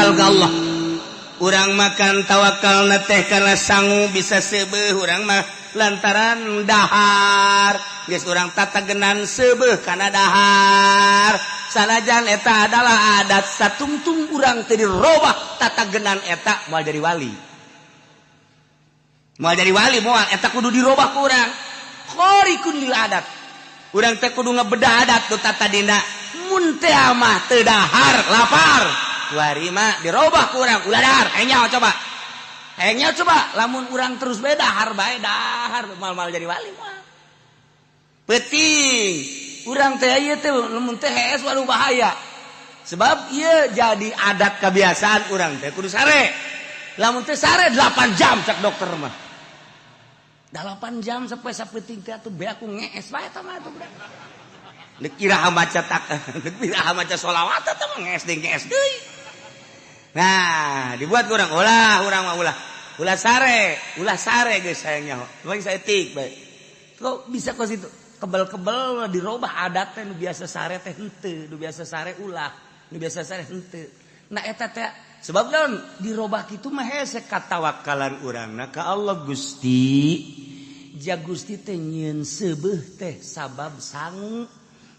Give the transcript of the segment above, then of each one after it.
Tawakal ka Allah. Urang makan tawakal na teh karena sangu bisa seubeuh urang mah lantaran dahar. Geus urang tatagenan seubeuh kana dahar. Sanajan eta adalah adat satungtung urang teu dirobah tatagenan eta moal jadi wali. Moal jadi wali moal eta kudu dirobah ku urang. Khariqun lil adat. Urang teh kudu ngebedah adat nu tatadina. Mun teh mah teu dahar lapar. Kuari mah dirobah ku urang ulah dahar. Hayang nyaho coba. Hayang nyaho coba lamun urang terus bae dahar bae dahar moal-moal jadi wali moal. Penting urang teh ieu teh lamun teh hees waduh bahaya. Sebab ieu jadi adat kebiasaan urang teh kudu sare. Lamun teh sare 8 jam cak dokter mah. 8 jam sampai sapeuting teh atuh be aku ngees bae eta mah atuh budak. Deuk iraha maca tak, deuk iraha maca sholawat eta mah ngees deui ngees deui. Nah, dibuat urang ulah urang mah ulah. Ulah sare geus hayang nyaho. Cuma saeutik bae. Kok bisa kos itu? Kebel-kebel dirobah adat teh nu biasa sare teh henteu, nu biasa sare ulah, nu biasa sare henteu. Nah eta teh sebab naon dirobah kitu mah hese katawakalan urangna ka Allah Gusti. Ja Gusti teh nyieun seubeuh teh sabab sangu.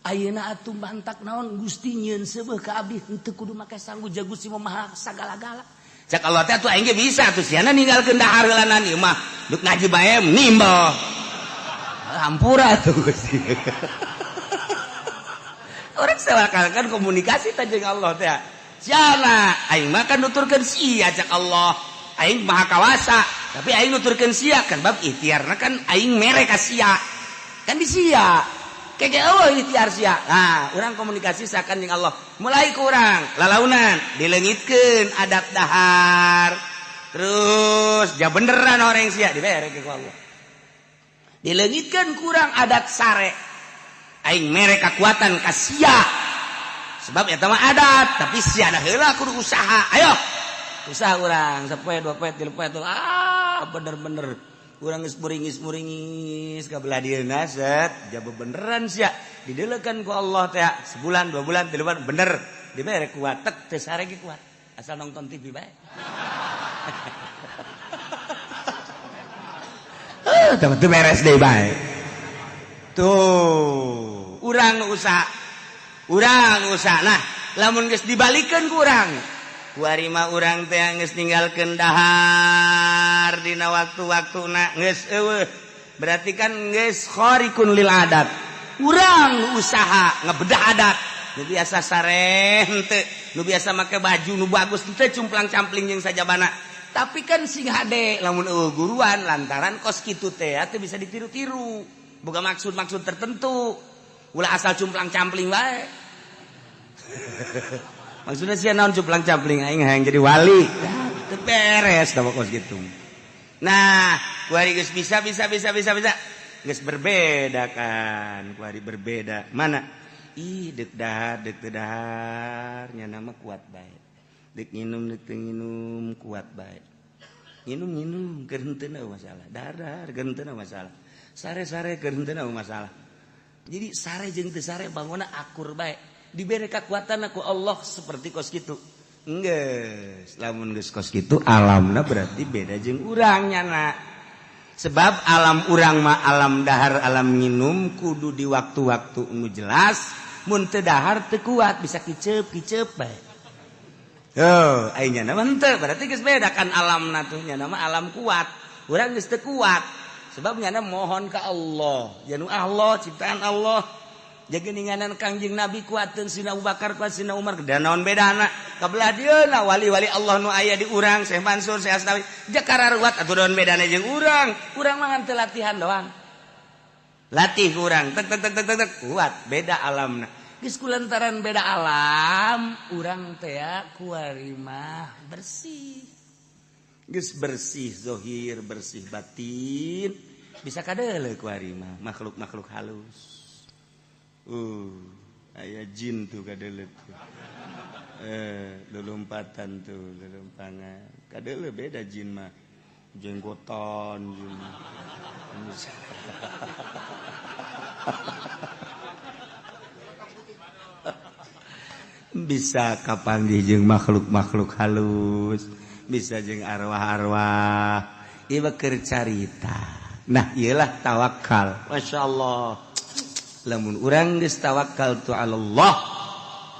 Ayeuna atuh mantak naon Gusti nyieun seubeuh ka abdi henteu kudu make sangu ja Gusti mah maha sagala-gala. Cak Allah teh atuh aing ge bisa atuh siana ninggalkeun dahar heulanan ieu mah duk ngaji bae nimbel. Hampura tuh Gusti. Orang sewakalkan komunikasi teh jeung Allah teh. Siana aing mah kan nuturkeun sia cak Allah. Aing maha kawasa, tapi aing nuturkeun sia kan bab ikhtiarna kan aing mere ka sia. Kan di sia. Kege eueuh ikhtiar sia. Nah, urang komunikasi sakan jeung Allah. Mulai kurang lalaunan dileungitkeun adat dahar. Terus ja beneran orang sia dibere ku Allah. Dileungitkeun kurang adat sare. Aing mere kakuatan ka sia. Sebab eta mah adat, tapi sia da heula kudu usaha. Ayo. Usaha urang sapoe dua poe tilu poe ah bener-bener urang geus muringis-muringis ka belah dieuna set ja bebeneran sia dideulekeun ku Allah teh sebulan dua bulan tilu bulan bener dibere kuat tek teu sare ge kuat asal nonton TV bae. Teu beres deui bae. Tuh, urang nu usaha. Urang usaha. Nah, lamun geus dibalikeun ku urang. Kuari mah urang teh geus ninggalkeun dahar dina waktu-waktuna geus eueuh. Berarti kan geus khariqun lil adat. Urang usaha ngebedah adat. Nu biasa sare henteu, nu biasa make baju nu bagus henteu cumplang-campling jeung sajabana. Tapi kan sing hade lamun eueuh guruan lantaran kos kitu teh teu bisa ditiru-tiru. Boga maksud-maksud tertentu. Ulah asal cumplang-campling bae. Maksudnya sia naon cumplang-campling aing hayang jadi wali. Teu beres tah kos kitu. Nah, kuari geus bisa bisa bisa bisa bisa. Geus berbeda kan, kuari berbeda. Mana? Ih, deuk dahar, deuk teu dahar, nya mah kuat bae. Dek nginum, dek nginum, kuat baik. Nginum, nginum, keur henteu masalah. Dahar, keur henteu masalah. Sare-sare, keur henteu masalah. Jadi sare jeung teu sare bangunna akur bae. Dibere kakuatan ku Allah seperti kos kitu. Geus, lamun geus kos kitu alamna berarti beda jeung urang nyana. Sebab alam urang mah alam dahar, alam nginum kudu di waktu-waktu nu jelas. Mun teu dahar teu kuat bisa kiceup-kiceup bae. Oh, aing nya mah henteu, berarti geus beda kan alamna tuh nya mah alam kuat. Urang geus teu kuat. Sebab nyana mohon ka Allah, ya nu Allah ciptaan Allah. Jageninganan Kangjeng Nabi kuateun Sina Abu Bakar kuat Sina Umar da naon bedana? Ka belah dieuna wali-wali Allah nu aya di urang Syekh Mansur, Syekh Asnawi, jakara ruwat atuh naon bedana jeung urang? Urang mah ngan teu latihan doang. Latih urang tek tek tek tek tek kuat, beda alamna. Geus kulantaran beda alam, urang teh kuari mah bersih. Geus bersih zahir, bersih batin, bisa kadeuleu kuari mah makhluk-makhluk halus. Aya jin tuh kadeuleu tuh. Lulumpatan tuh, lulumpangan. Kadeuleu beda jin mah. Jenggotan jin. Bisa kapanggih jeung makhluk-makhluk halus, bisa jeung arwah-arwah. Ieu keur carita. Nah, ieulah tawakal. Masya Allah. Lamun urang geus tawakal tu Allah,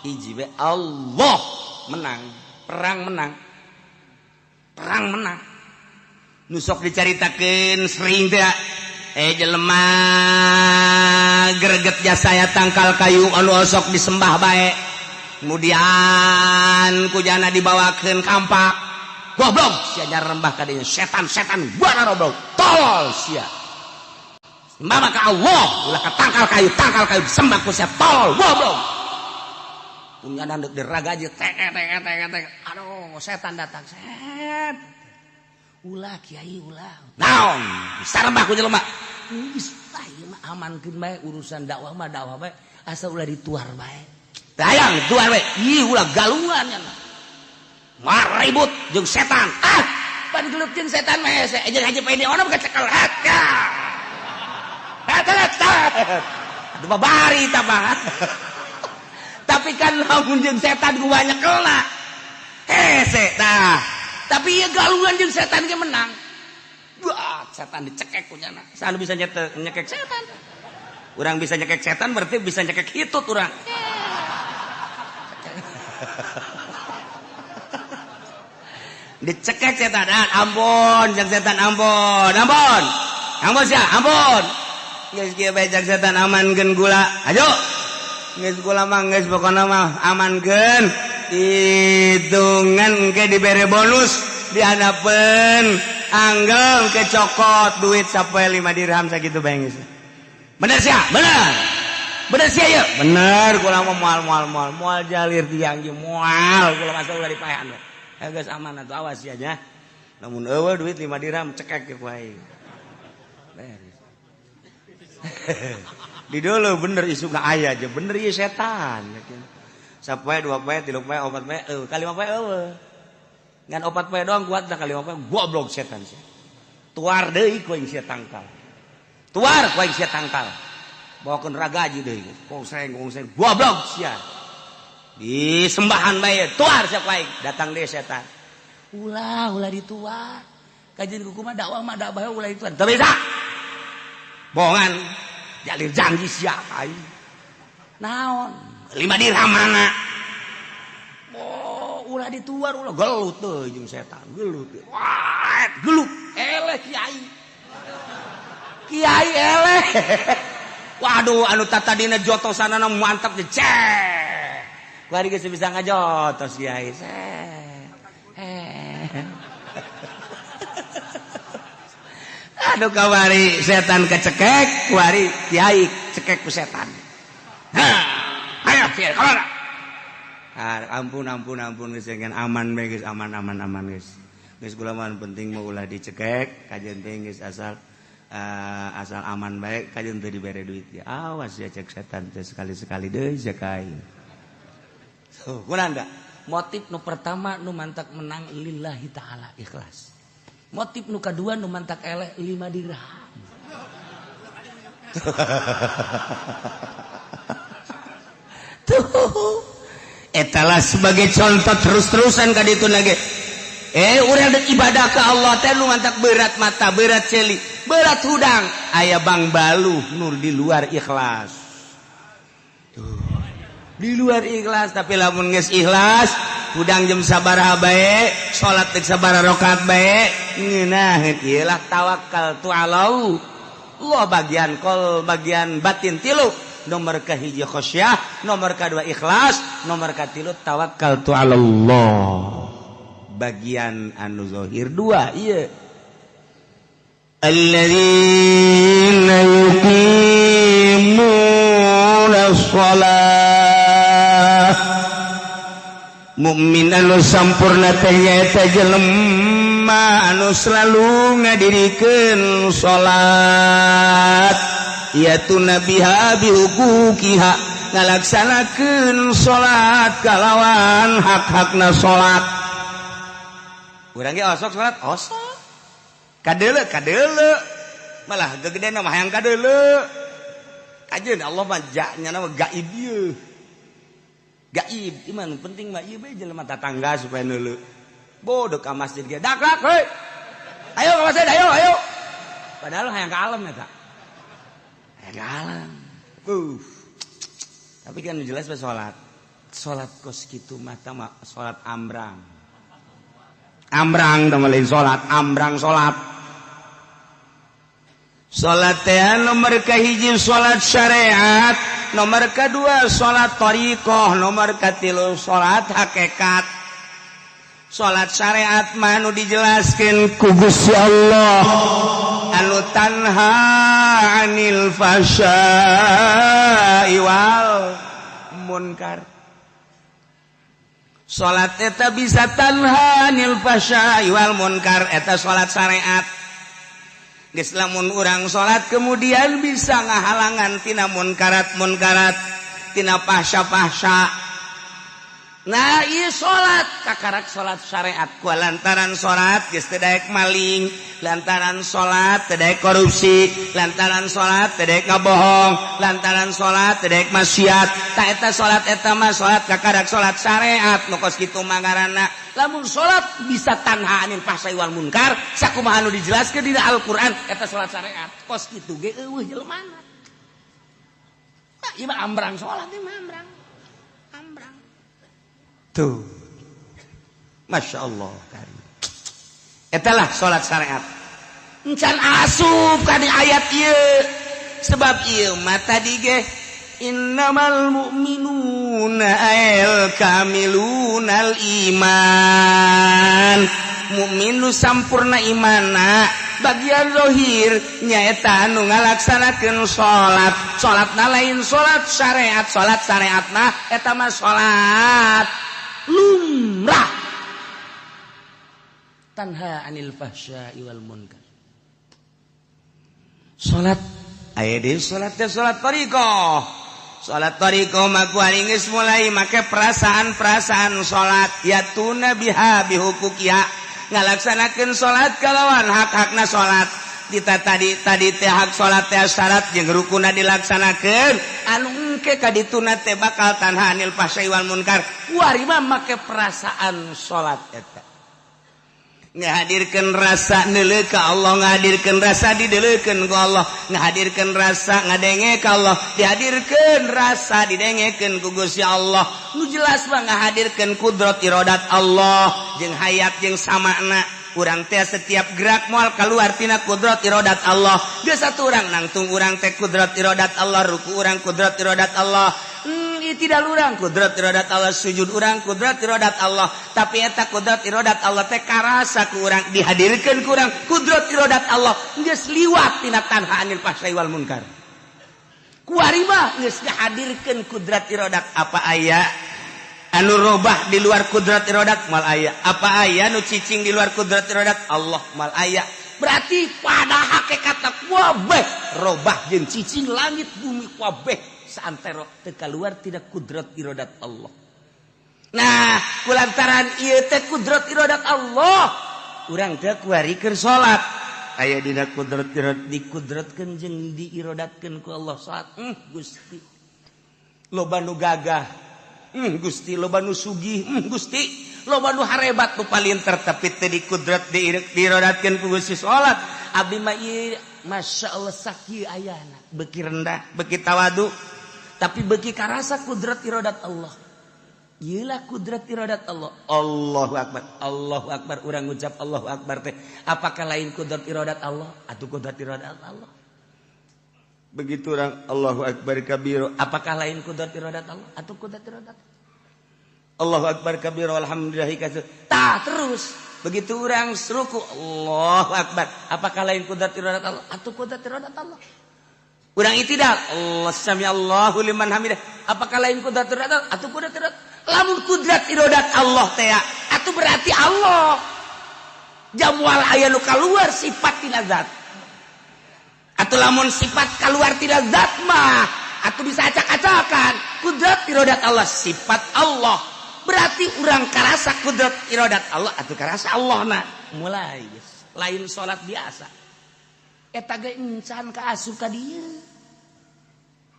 hiji we Allah menang, perang menang. Perang menang. Nu sok dicaritakeun sering teh jelema greget jasa ya tangkal kayu anu osok disembah bae. Kemudian kujana dibawakeun kampak. Goblok sia nyarembah ka dinya setan-setan buana goblok. Tolol sia. Sembah ka Allah, ulah ka tangkal kayu disembah ku sia tolol goblok. Punyana deuk diraga aja tek tek tek tek. Aduh, setan datang. Set. Ulah kiai ulah. Naon? Sarembah ku jelema. Geus ah ieu mah amankeun bae urusan dakwah mah dakwah bae asal ulah dituar bae. Hayang tuar bae. Ih ulah galungan nya. Maribut jeung setan. Ah, pan gelut jeung setan mah hese. Jeung haji pede ono kecekel. Aduh babari tah mah. Tapi kan lamun jeung setan ku nyekelna. Hese tah. Tapi ieu galungan jeung setan ge menang. Wah, setan dicekek ku nyana. Saha bisa nyekek setan? Urang bisa nyekek setan berarti bisa nyekek hitut urang. Dicekek setan, ah, ampun, jeung setan ampun, ampun. Ampun sia, ampun. Geus kieu bae jeung setan amankeun gula. Ayo. Geus gula mah geus pokona mah amankeun. Hitungan engke dibere bonus dihanapeun anggel ke cokot duit sampai 5 dirham sakitu bae geus. Bener sia? Bener. Bener sia ieu? Bener kula mah moal moal moal moal jalir tiang ge moal kula masa ulah dipaehan. Geus aman atuh awas sia nya. Lamun eueuh duit 5 dirham cekek ke ku aing. Beres. Di dulu bener isu ka aya aja bener ieu setan. Sapoe 2 poe 3 poe 4 poe eueuh ka 5 poe eueuh. Ngan 4 poe doang kuat dah ka 5 poe goblok setan sia. Tuar deui ku aing sia tangkal. Tuar ku aing sia tangkal. Bawakeun ragaji deui. Kongseng kongseng goblok sia. Disembahan bae tuar sia ku aing datang deui setan. Ulah ulah dituar. Kajian kuku mah dakwah mah dakwah ulah dituar. Teu bisa. Bohongan jalir janji sia aing. Naon? 5 dirham mana? Oh, ulah dituar ulah gelut teuing jeung setan, gelut. Wah, gelut. Eleh kiai. Kiai eleh. Waduh, anu tatadina jotosanana mantap teh. Cek. Kuari geus bisa ngajotos kiai. Aduh kawari setan kecekek, kuari kiai cekek ku setan. Hah. Ayo kiai, kamana? Ampun ampun ampun geus aman bae geus aman aman aman geus. Geus kula mah penting mah ulah dicekek, kajeun teh geus asal asal aman bae kajeun teu dibere duit ya. Awas ya cek setan teh sekali-sekali deui cek aing. Tuh, kunaon da? Motif nu pertama nu mantak menang lillahi taala ikhlas. Motif nu kadua nu mantak eleh 5 dirham. Tuh. Etalah sebagai contoh terus-terusan ka ditu lagi. Urang deuk ibadah ka Allah teh nu mantak berat mata, berat celi, berat hudang. Aya bang baluh nur di luar ikhlas. Tuh. Di luar ikhlas tapi lamun geus ikhlas hudang jam sabaraha bae, salat deuk sabaraha rakaat bae, ngeunaheun ieu lah tawakal tu Allah. Allah bagian kol, bagian batin tilu. Nomor kahiji khasyah, nomor kadua ikhlas, nomor katilu tawakal tu Allah. Bagian anu zahir dua ieu. Alladzina yuqimuna shalah. Mukmin anu sampurna teh nyaeta jelema anu selalu ngadirikeun salat. Yaitu nabiha bihuquqiha ngalaksanakeun salat kalawan hak-hakna salat. Urang ge osok salat osok. Kadeuleu kadeuleu. Malah gegedena mah hayang kadeuleu. Kajeun Allah mah ja nya mah gaib ieu. Gaib iman penting mah ieu bae jelema tatangga supaya neuleu. Bodoh ka masjid ge dak dak heuy. Ayo ka masjid, ayo ayo. Padahal hayang ka alam eta. Hayang ka alam. Tapi kan jelas bae salat. Salat kos kitu mah salat ambrang. Ambrang teh lain salat, ambrang salat. Salat teh nomor kahiji salat syariat, nomor kedua salat thariqah, nomor katilu salat hakikat. Salat syariat mah nu dijelaskeun ku Gusti Allah anu tanha anil fahsya'i wal munkar. Salat eta bisa tanha anil fahsya'i wal munkar, eta salat syariat. Geus lamun urang salat kemudian bisa ngahalangan tina munkarat-munkarat, tina fahsya-fahsya. Nah, ieu salat kakarak salat syariat ku lantaran salat geus teu daek maling, lantaran salat teu daek korupsi, lantaran salat teu daek ngabohong, lantaran salat teu daek maksiat. Tah eta salat eta mah salat kakarak salat syariat nu kos kitu mah ngaranna. Lamun salat bisa tanha anil fahsya'i wal munkar, sakumaha anu dijelaskeun dina Al-Qur'an eta salat syariat. Kos kitu ge eueuh jelemana. Nah, ieu mah ambrang salat ieu mah ambrang. Ambrang. Tuh. Masya Allah. Etalah salat syariat. Encan asup ka di ayat ieu. Sebab ieu mah tadi ge innamal mu'minuna al kamilunal iman. Mukmin nu sampurna imana bagian zahir nyaeta anu ngalaksanakeun salat. Salatna lain salat syariat, salat syariatna eta mah salat lumrah. Tanha anil fahsya'i wal munkar. Salat aya deui salat teh salat thariqah. Salat thariqah mah ku ari geus mulai make perasaan-perasaan salat yatuna biha bihuquqiha, ngalaksanakeun salat kalawan hak-hakna salat. Dita tadi tadi teh hak salat teh syarat jeung rukunna dilaksanakeun, anu engke ka dituna teh bakal tanha anil fahsya'i wal munkar. Kuari mah make perasaan salat eta. Ngahadirkeun rasa neuleuh ka Allah, ngahadirkeun rasa dideleukeun ku Allah, ngahadirkeun rasa ngadenge ka Allah, dihadirkeun rasa didengekeun ku Gusti Allah. Nu jelas mah ngahadirkeun kudrat iradat Allah jeung hayat jeung samakna. Urang teh setiap gerak moal keluar tina kudrat iradat Allah. Geus satu urang nangtung urang teh kudrat iradat Allah, ruku urang kudrat iradat Allah. Tidak urang kudrat iradat Allah, sujud urang kudrat iradat Allah. Tapi eta kudrat iradat Allah teh karasa ku urang, dihadirkeun ku urang kudrat iradat Allah. Geus liwat tina tanha anil fahsya'i wal munkar. Kuari mah geus dihadirkeun kudrat iradat. Apa aya anu robah di luar kudrat iradat? Mal aya. Apa aya nu cicing di luar kudrat iradat? Allah mal aya. Berarti pada hakikatna kabeh robah jeung cicing langit bumi kabeh saantero teu kaluar tidak kudrat iradat Allah. Nah, kulantaran ieu teh kudrat iradat Allah, urang teh kuari keur salat. Aya dina kudrat iradat dikudratkeun jeung diiradatkeun ku Allah salat. Gusti. Loba nu gagah. Gusti, loba nu sugih. Gusti, loba nu harebat nu palinter tapi teu dikudrat diiradatkeun ku Gusti salat. Abdi mah ieu Masya Allah sakieu ayana, beuki rendah, beuki tawadu, tapi beuki karasa kudrat iradat Allah. Ieulah kudrat iradat Allah. Allahu akbar, Allahu akbar. Urang ngucap Allahu akbar teh apakah lain kudrat iradat Allah? Atuh kudrat iradat Allah. Begitu orang Allahu akbar kabiro, apakah lain kudrat iradat Allah? Atuh kudrat iradat Allah. Allahu akbar kabiro, alhamdulillahi katsir. Tah terus begitu orang ruku Allahu akbar, apakah lain kudrat iradat Allah? Atuh kudrat iradat Allah. Urang itidal, Allah sami Allahu liman hamidah, apakah lain kudrat iradat Allah? Atuh kudrat iradat. Lamun kudrat iradat Allah teh atuh berarti Allah jamual aya nu kaluar sifat tina zat. Atuh lamun sifat kaluar tina zat mah atuh bisa acak-acakan. Kudrat iradat Allah sifat Allah, berarti urang karasa kudrat iradat Allah atuh karasa Allah. Nah, mulai lain salat biasa eta ge encan ka asup ka dieu.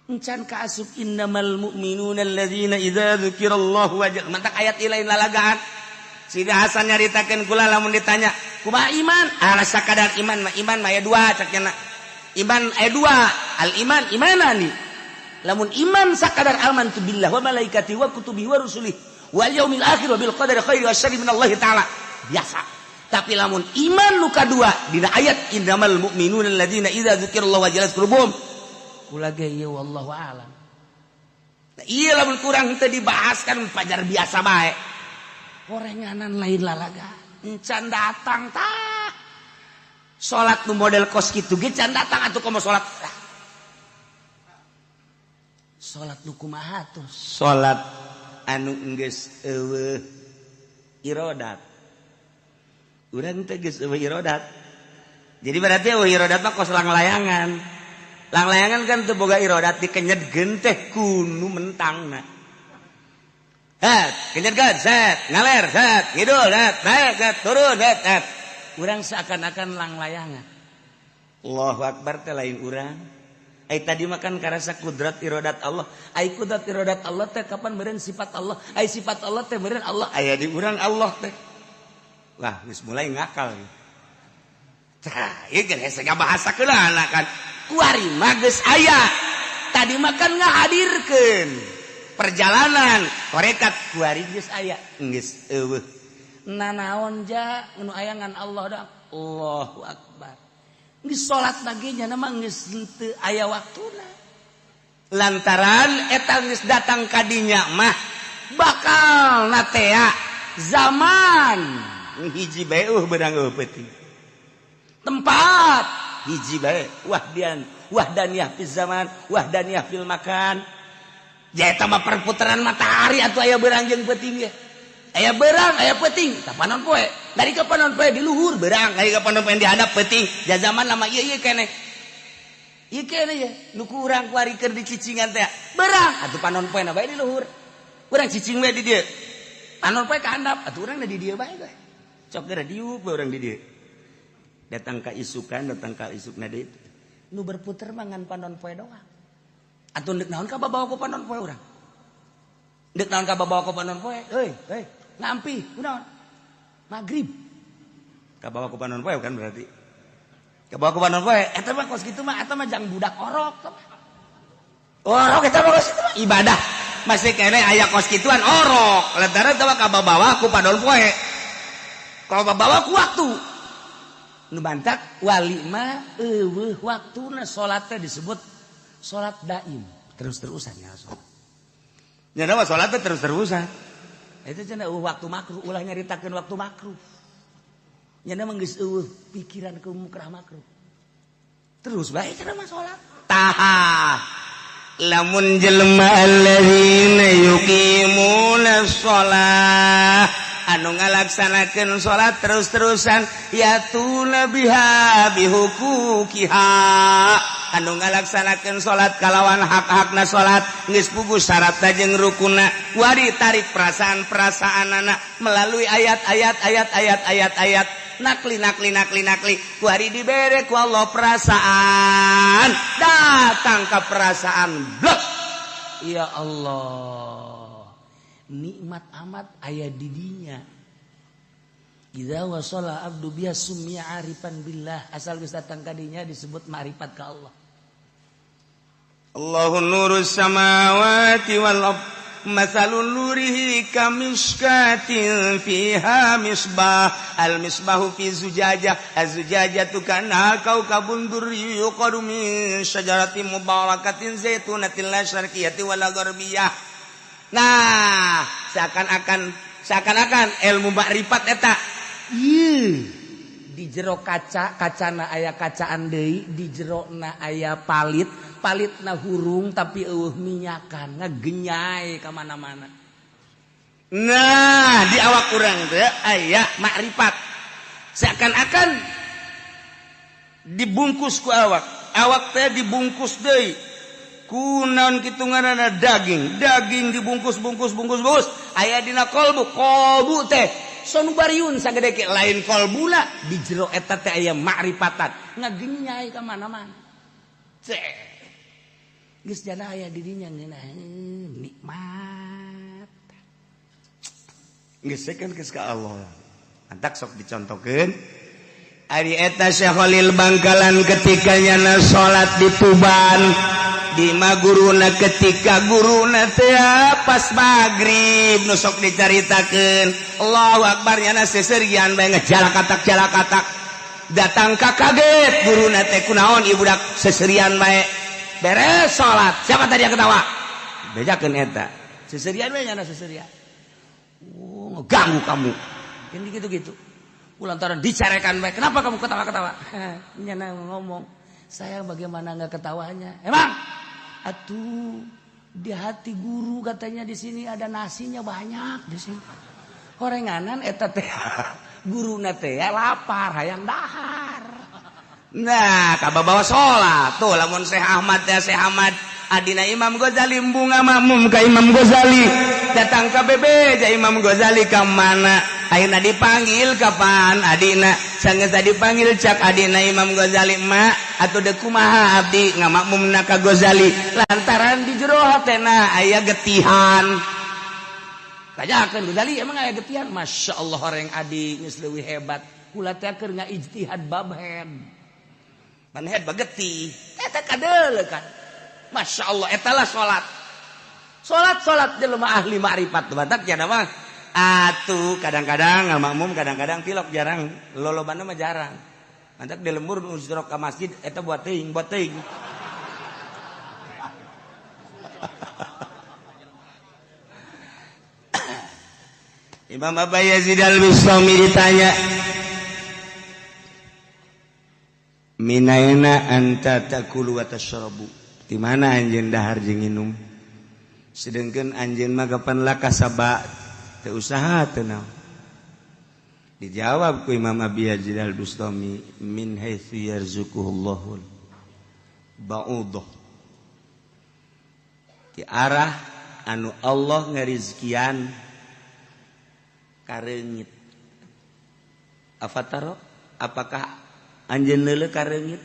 Encan kaasup innamal mu'minuna alladzina idza dzukirallahu wajal. Mantak ayat lain lalagaan. Sidi Hasan nyaritakeun kula lamun ditanya, kumaha iman? Ah, sakadar iman mah, iman mah aya dua cak nya. Iman aya dua, al iman imanani. Lamun iman sakadar amantu billah wa malaikati wa kutubihi wa rusulihi wal yaumil akhir wa bil qadari khairi wa syarri minallahi ta'ala. Biasa. Tapi lamun iman nu kadua dina ayat innamal mu'minuna alladzina idza dzukirallahu wajalat qulubuhum. Kula ge ieu wallahu a'lam. Nah, ieu lamun kurang teu dibahas kan pajar biasa bae. Orenganan lain lalaga. Encan datang tah. Salat nu model kos kitu ge can datang atuh komo salat. Salat nu kumaha tuh? Salat anu geus eueuh irodat. Urang teh geus eueuh irodat. Jadi berarti eueuh irodat mah kos langlayangan. Langlayangan kan teu boga irodat, dikenyedkeun teh kunu mentangna. Het, kenyedkeun, set, ngaler, set, ngidul, set, naik, set, turun, set, set. Urang seakan-akan langlayangan. Allahu Akbar teh lain urang. Ai tadi makan karasa kudrat irodat Allah. Ai kudrat irodat Allah teh kapan meureun sifat Allah. Ai sifat Allah teh meureun Allah. Aya di urang Allah teh. Wah, geus mulai ngakal. Tah, ieu geus hese bahasa keulana kan. Kuari mah geus aya. Tadi makan ngahadirkeun perjalanan tarekat kuari geus aya. Geus eueuh. Nanaon ja nu aya ngan Allah dah. Allahu Akbar. Geus salat lagi nya mah geus henteu aya waktuna. Lantaran eta geus datang ka dinya mah bakal natea zaman hiji bae beunang eueuh peuting. Tempat hiji bae wahdian wahdaniyah fil zaman wahdaniyah fil makan. Ja eta mah perputaran matahari atuh aya beurang jeung peuting ge. Aya beurang aya peuting tah panon poe. Dari ka panon poe di luhur beurang, dari ka panon poe di handap peuting. Ja zaman lama ieu ieu keneh. Ieu keneh ye nu ku urang kuari keur dicicingan teh. Beurang atuh panon poe na bae di luhur. Urang cicing we di dieu. Panon poe ka handap atuh urang di dieu bae we. Cok geura diuk we urang di dieu. Datang ka isukan, datang ka isukna deui. Nu berputer mah ngan panon poe doang. Atuh deuk naon ka babawa ku panon poe urang? Deuk naon ka babawa ku panon poe? Euy, euy, ngampi, kunaon? Magrib. Ka bawa ku panon poe kan berarti. Ka bawa ku panon poe, eta mah kos kitu mah eta mah jang budak orok. Orok eta mah kos kitu mah ibadah. Masih keneh aya kos kituan orok. Lantaran eta mah ka bawa ku panon poe. Kalau bawa ku waktu. Nu bantak wali mah eueuh waktuna salat teh disebut salat daim, terus-terusan ya salat. Nya mah salat teh terus-terusan. Itu cenah eueuh waktu makruh, ulah nyaritakeun waktu makruh. Nya mah geus eueuh pikiran ke mukrah makruh. Terus bae cenah mah salat. Tah. Lamun jelema alladzina yuqimuna shalah anu ngalaksanakeun salat terus-terusan yatuna biha bihuquqiha anu ngalaksanakeun salat kalawan hak-hakna salat geus puguh syaratna jeung rukunna wari tarik perasaan-perasaanana melalui ayat-ayat ayat-ayat ayat-ayat nakli nakli nakli nakli kuari dibere ku Allah perasaan datang ke perasaan blok ya Allah nikmat amat aya di dinya. Idza wasala abdu biha summiya arifan billah asal geus datang ka dinya disebut ma'rifat ka Allah. Allahu nurus samawati wal ard matsalun nurihi kamishkatin fiha misbah al misbahu fi zujajah az-zujajatu kana kaukabun durri yuqadu min syajaratin mubarakatin zaitunatin la syarqiyatin wala gharbiyah. Nah, seakan-akan ilmu makrifat eta. Ieu di jero kaca, kacana aya kacaan deui, di jerona aya palit, palitna hurung tapi eueuh minyakan, ngagenyai ka mana-mana. Nah, di awak urang teh aya makrifat. Seakan-akan dibungkus ku awak, awak teh dibungkus deui. Kunaon kitu ngaranna daging, daging dibungkus bungkus bungkus bungkus aya dina kolbu, kolbu teh sonubariun sagede ke lain kolbuna di jero eta teh aya makrifatan ngagenyai ka mana-mana. Geus jana aya dirinya ngeunah nikmat. Geus kan geus ka Allah. Mantak sok dicontohkeun. Ari eta Syekh Khalil Bangkalan ketika nyana salat di Tuban di ma guruna ketika guruna teh pas magrib nu sok dicaritakeun Allahu akbar nyana seserian bae ngejalakatak-jalakatak datang ka kaget guruna teh kunaon ieu budak seserian bae beres salat siapa tadi yang ketawa bejakeun eta seserian bae nyana seserian oh ngeganggu kamu kan gitu-gitu lantaran dicarekan baik kenapa kamu ketawa-ketawa nyana ngomong saya bagaimana nggak ketawanya emang atuh di hati guru katanya di sini ada nasinya banyak di sini horenganan eta teh guruna teh lapar hayang dahar nah kababawa salat tuh lamun Syekh Ahmad teh Syekh Ahmad adina Imam Ghazali bunga makmum ka Imam Ghazali datang ka bebeja Imam Ghazali ka mana ayeuna dipanggil kapan adina sanggeus dipanggil cak adina Imam Ghazali ma atuh deuk kumaha abdi ngamakmumna ka Ghazali lantaran di jero hatena aya getihan kajakeun Ghazali emang aya getihan Masya Allah horeng adi geus leuwih hebat kula teh keur ngaijtihad bab head pan head bagetih eta kadeuleu kan Masya Allah etalah salat salat salat jelema ahli ma'rifat batak nya mah atuh kadang-kadang ngamakmum kadang-kadang tilok jarang lolobana mah jarang mantak di lembur nu ka masjid eta buat teuing buat teuing Imam Abu Yazid Al-Bustami ditanya minaina anta takulu wa tashrabu di mana anjeun dahar jeung nginum sedengkeun anjeun mah kapan lakasaba teu usaha teu naon dijawab ku Imam Abi Yazid Al-Bustami min haitsu yarzuquhullahu ba'udah di arah anu Allah ngarizkian kareungit afataro apakah anjeun leuleuh kareungit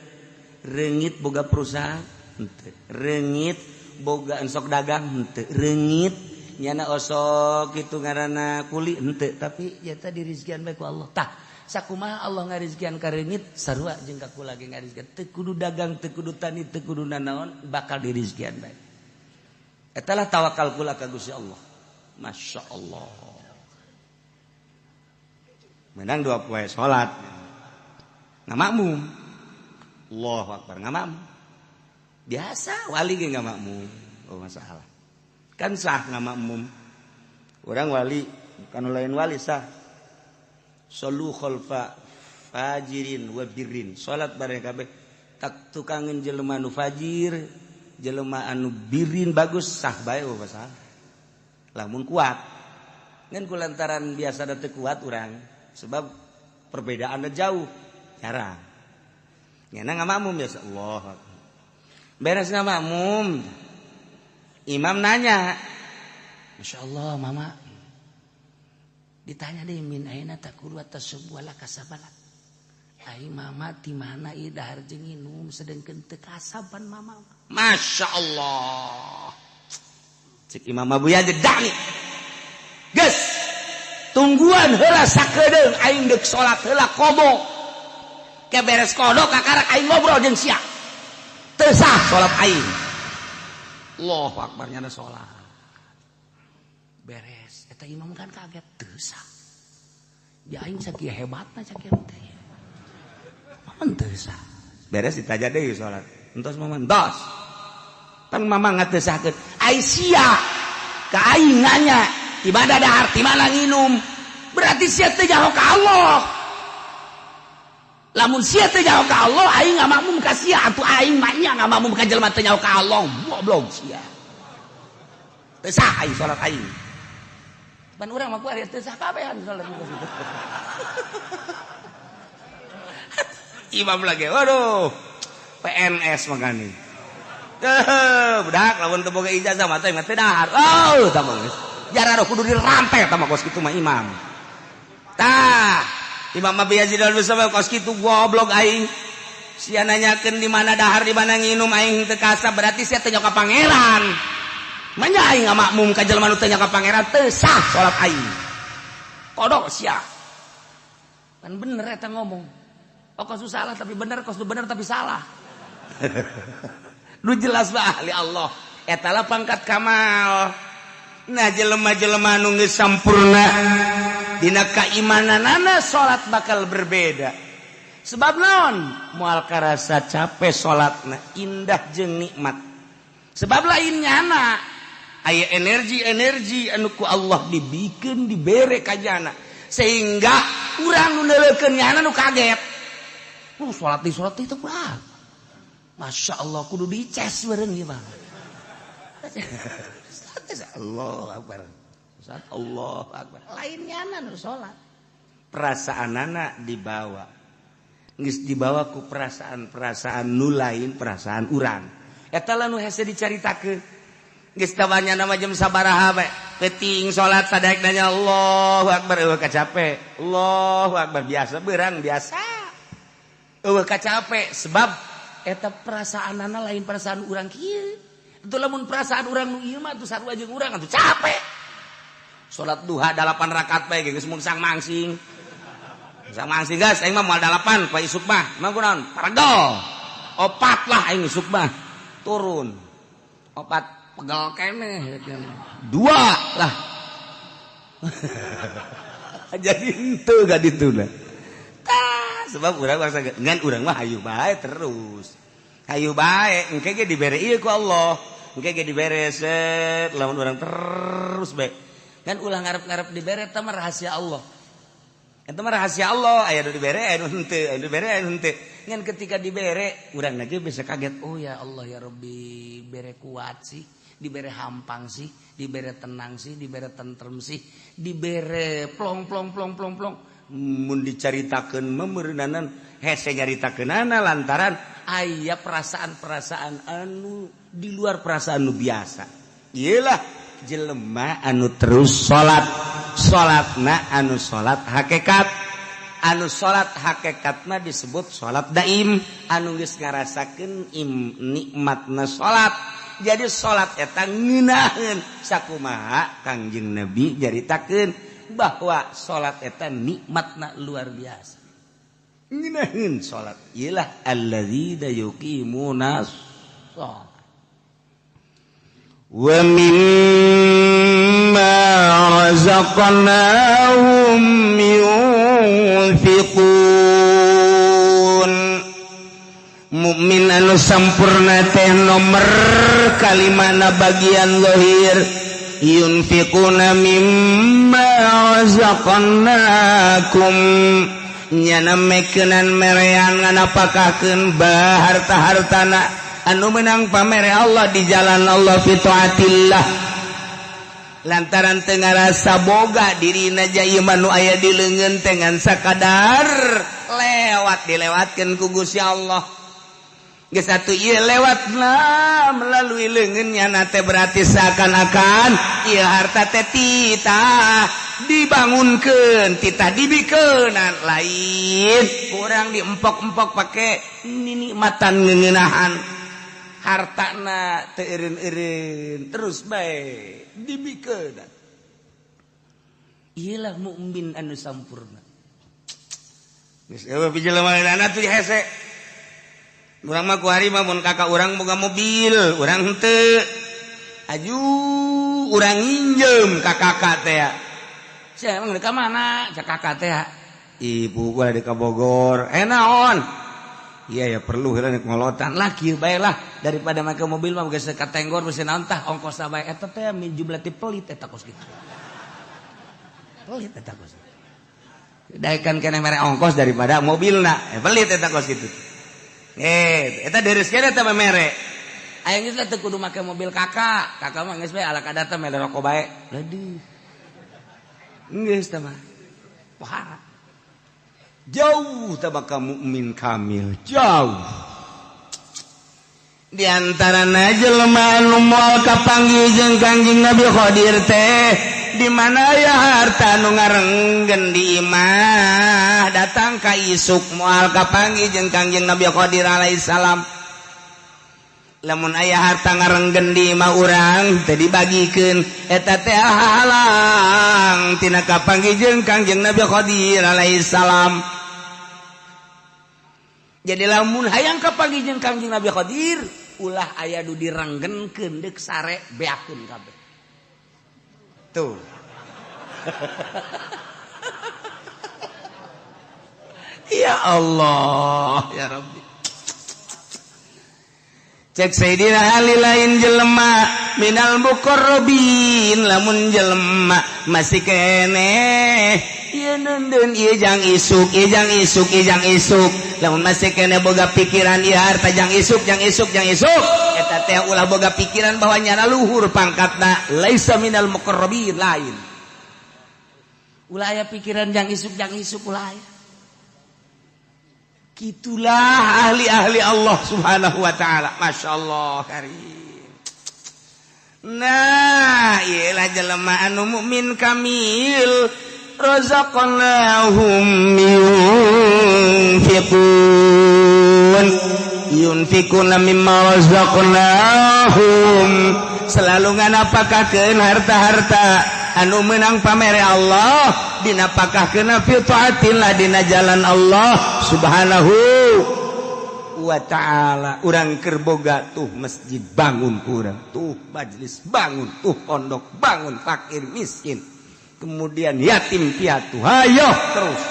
reungit boga perusahaan henteu reungit boga ensok dagang henteu reungit nyana osok kitu ngaranna kuli henteu tapi ya tadi rizkian bae ku Allah tah sakumaha Allah ngarizkian ka reungit sarua jeung ka kula ge ngarizkian teu kudu dagang teu kudu tani teu kudu nanaon bakal dirizkian bae eta lah tawakal kula ka Gusti Allah Masya Allah menang dua poe salat ngamakmum Allahu akbar ngamakmum biasa wali ge ngamakmum oh masalah kan sah ngamakmum orang wali bukan lain wali sah solu khalfa fajirin wa birrin salat bareng kabeh tak tukangeun jelema nu fajir jelema anu birin bagus sah bae oh masalah lamun kuat ngan kulantaran biasa da teu kuat urang sebab perbedaannya jauh jarang nyana ngamakmum biasa Allah beres ngamakmum imam nanya Masya Allah mama ditanya deh min aina takulu atas sebuah kasabalat ai mama di mana ieu dahar jeung nginum sedengkeun teu kasaban mama Masya Allah cek Imam Abu Yazid dani geus tungguan heula sakedeung aing deuk salat heula qada ke beres qada kakarak aing ngobrol jeung sia teu sah salat aing Allahu akbar nyana salat beres eta imam kan kaget teu sah ya aing sakieu hebatna sakieu teh maman teu sah beres ditaja deui salat entos mama entos pan mama ngatesahkeun ai sia ka aing nanya ibadah dahar di mana nginum berarti sia teu nyaho ka Allah lamun sia teu nyaho ka Allah aing ngamakmum ka sia atuh aing mah nya ngamakmum ka jelema teu nyaho ka Allah goblok sia teu sah aing salat aing pan urang mah ku ari teu sah kabehan salat imam lagi waduh PNS makane budak lamun teu boga ijazah mah teh dahar oh tah mah geus jarang kudu dirantai tah mah kos kitu mah imam tah Imam Abi Yazid Al-Bustami kos kitu goblok aing Sia nanyakeun di mana dahar di mana nginum aing teu kasa berarti sia teu nyoka pangeran. Manya aing ngamakmum ka jelema nu teu nyoka pangeran teu sah salat aing. Kodok sia. Kan bener eta ngomong. Oh kos salah tapi bener, kos bener tapi salah. Nu jelas mah ahli Allah. Eta lah pangkat kamal. Nah jelema-jelema nu geus sampurna dina kaimananana salat bakal berbeda. Sebab naon? Moal karasa capek salatna, indah jeung nikmat. Sebab lain nyana aya energi-energi anu ku Allah dibikeun dibere ka jana sehingga urang nu neuleukeun nyana nu kaget. Salat di itu kurang. Masya Allah kudu dices bareng ieu mah. Allah Akbar. Allah Akbar. Lain nyana nu salat. Perasaanana dibawa. Geus dibawa ku perasaan-perasaan nu lain perasaan urang. Eta lah nu hese dicaritakeun. Geus tawanya nama jam sabaraha bae. Peuting salat sadaek nanya Allahu Akbar eueuh kacape. Allahu Akbar biasa beurang biasa. Eueuh kacape sebab eta perasaanana lain perasaan urang kieu. Itu lamun perasaan urang nu ieu mah atuh sarua jeung urang atuh capek. Salat duha 8 rakaat bae geus mungsang mangsing. Mungsang mangsing geus aing mah moal 8 poe isuk mah. Emang kunaon? Paregel. Opat lah aing isuk mah. Turun. Opat pegel keneh. 2 lah. Jadi henteu ga dituna. Tah sebab urang bangsa ngan urang mah hayu bae terus. Hayu bae engke ge dibere ieu ku Allah. Engke ge dibere set lamun urang terus bae. Kan ulah ngarep-ngarep dibere eta mah rahasia Allah. Eta mah rahasia Allah, aya nu dibere aya nu henteu, aya nu dibere aya nu henteu. Ngan ketika dibere urang lagi bisa kaget, oh ya Allah ya Rabbi, bere kuat sih, dibere hampang sih, dibere tenang sih, dibere tentrem sih, dibere plong plong plong plong plong. Mun dicaritakeun mah meureunanan hese nyaritakeunana lantaran aya perasaan-perasaan anu di luar perasaan nu biasa. Iyalah jelema anu terus salat, salatna anu salat hakikat. Anu salat hakikat mah disebut salat daim, anu geus ngarasakeun nikmatna salat. Jadi salat eta ngeunaheun sakumaha Kangjeng Nabi nyaritakeun bahwa salat eta nikmatna luar biasa. Ngeunaheun salat iyalah alladzina yuqimuna shalah wa mimma razaqnahum yunfiqun. Mukmin anu sampurna teh nomor kalimana bagian zahir yunfiquna mimma razaqnakum nyana mekeunan merean nganapakakeun harta-hartana anu menang pamere Allah di jalan Allah fi taatillah lantaran teu ngarasa boga dirina ja ieu mah nu aya di leungeun teh ngan sakadar lewat dilewatkeun ku Gusti Allah. Geus atuh ieu lewatna melalui leungeunnya na teh berarti seakan-akan ieu harta teh titah dibangunkeun, titah dibikeunan lain kurang diempok-empok pake ninikmatan ngeuneunahan hartana teu eureun-eureun terus bae dibikeunan. Iyalah mukmin anu sampurna. Geus eueuh pijelema atuh hese. Urang mah kuari mah mun kakak urang boga mobil, urang henteu. Aju urang nginjem ka kakak teh. Sia emang ka mana? Cak kakak teh. Ibu gua di ka Bogor. Eh naon? Iya ya perlu heula ngolotan lah kieu bae lah daripada make mobil mah geus ka tenggor geus naon tah ongkos bae eta teh jumlah ti pelit eta kos kitu. Pelit eta kos. Daekan keneh mere ongkos daripada mobilna. Pelit eta kos kitu. Eta deres kene eta mere. Aing geus teu kudu make mobil kakak. Kakak mah geus bae ala kadar teh mere rokok bae. Leudeung. Geus teh mah. Pohara. Jauh teh bakal mukmin kamil, jauh. Di antarana jelema anu moal kapanggih jeung Kangjeng Nabi Khadir teh Di mana aya harta nu ngarenggen di imah datang ka isuk moal kapanggih jeung Kangjeng Nabi Qadir alaihi salam. Lamun aya harta ngarenggen di imah urang teu dibagikeun eta teh halang tina kapanggih jeung Kangjeng Nabi Qadir alaihi salam. Jadi lamun hayang kapanggih jeung Kangjeng Nabi Qadir ulah aya nu direnggenkeun deuk sare beakeun kabeh. Tuh. Ya Allah, ya Rabbi. Cek Sayyidina Ali lain jelema minal muqarrabin lamun jelema masih keneh ieu neundeun ieu jang isuk, ieu jang isuk, ieu jang isuk. Lamun masih keneh boga pikiran ieu harta jang isuk, jang isuk, jang isuk. Eta teh ulah boga pikiran bahwa nyana luhur pangkatna laisa minal muqarrabin lain. Ulah aya pikiran jang isuk ulah aya. Kitulah ahli-ahli Allah Subhanahu wa taala. Masya Allah karim. Nah, iyalah jelema anu mukmin kamil razaqnahum yunfiqun yunfiquna mimma razaqnahum. Selalu nganapakakeun harta-harta anu menang pamere Allah dinapakahkeun fi taatillah dina jalan Allah Subhanahu wa ta'ala. Urang keur boga tuh masjid bangun kurang, tuh majelis bangun, tuh pondok bangun, fakir miskin, kemudian yatim piatu, hayo terus.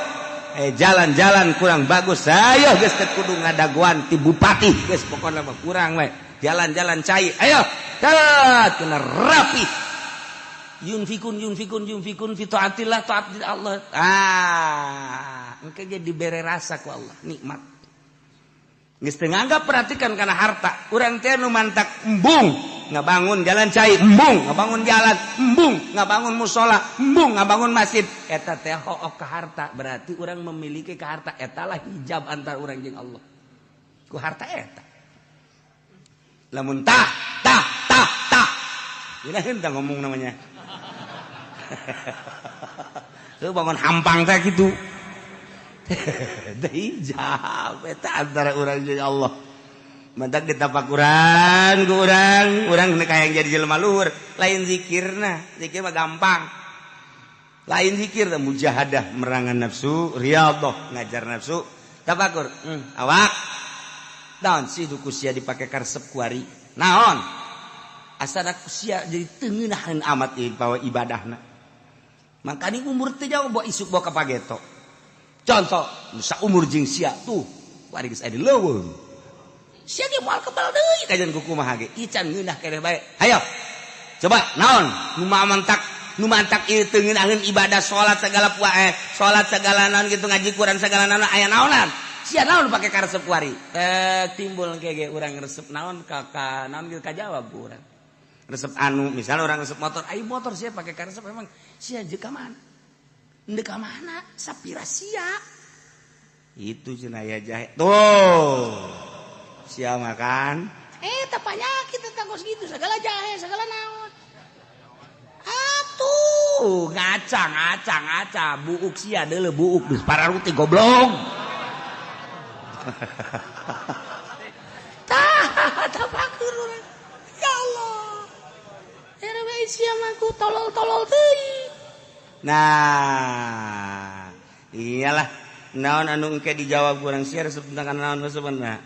Jalan-jalan kurang bagus, ayo geus teu kudu ngadagoan ti bupati, geus pokona mah kurang we. Jalan-jalan cai, ayo kena rapi. Yunfikun yunfikun yunfikun fi taatillah taat Allah. Ah, engke ge dibere rasa ku Allah nikmat. Geus teu nganggap perhatikan kana harta. Urang teh nu mantak embung ngabangun jalan cai, embung ngabangun jalan, embung ngabangun musala, embung ngabangun masjid. Eta teh hook ka harta, berarti urang memiliki ka harta. Eta lah hijab antar urang jeung Allah. Ku harta eta. Lamun tah tah tah tah. Geuna henteu ngomong namanya. Tuh bangun hampang teh gitu. Hijab eta antara urang jeung Allah. Mantak ditapakuran ku urang, urang hayang jadi jelema luhur, lain zikirna, zikir mah gampang. Lain zikir teh mujahadah merangan nafsu, riyadhah ngajar nafsu, tafakur. Awak. Naon sih du ku sia dipake karesep kuari? Naon? Asana ku sia jadi teu ngeunaheun amat ieu bawa ibadahna. Makanya umur teu jauh bawa isuk bawa ka pageto. Contoh, nusa umur jeung sia tuh, kuari geus aya di leuweung. Sia ge moal kebal deui kajian ku kumaha ge. Ieu can ngeunah keneh bae. Hayo. Coba naon nu mantak ieu teu ngeunaheun ibadah salat segala salat segala naon gitu ngaji Quran segala naon aya naonan. Sia naon pake karesep kuari? Timbul engke ge urang resep naon ka naon ge kajawab ku urang. Resep anu misalnya orang resep motor, ayo motor sia pake karesep emang sia jeung ka mana? Ndek ka mana? Sapira sia. Itu cenah aya jahe. Tuh. Sia makan. Tah penyakit tentang kos gitu segala jahe, segala naon. Atuh, ngaca ngaca ngaca buuk sia deuleu buuk geus pararuti goblok. Tah tapakur urang. Ya Allah. Era bae sia mah ku tolol-tolol teuing. Nah, iyalah naon anu engke dijawab kurang sia resep tentang naon sebenarnya.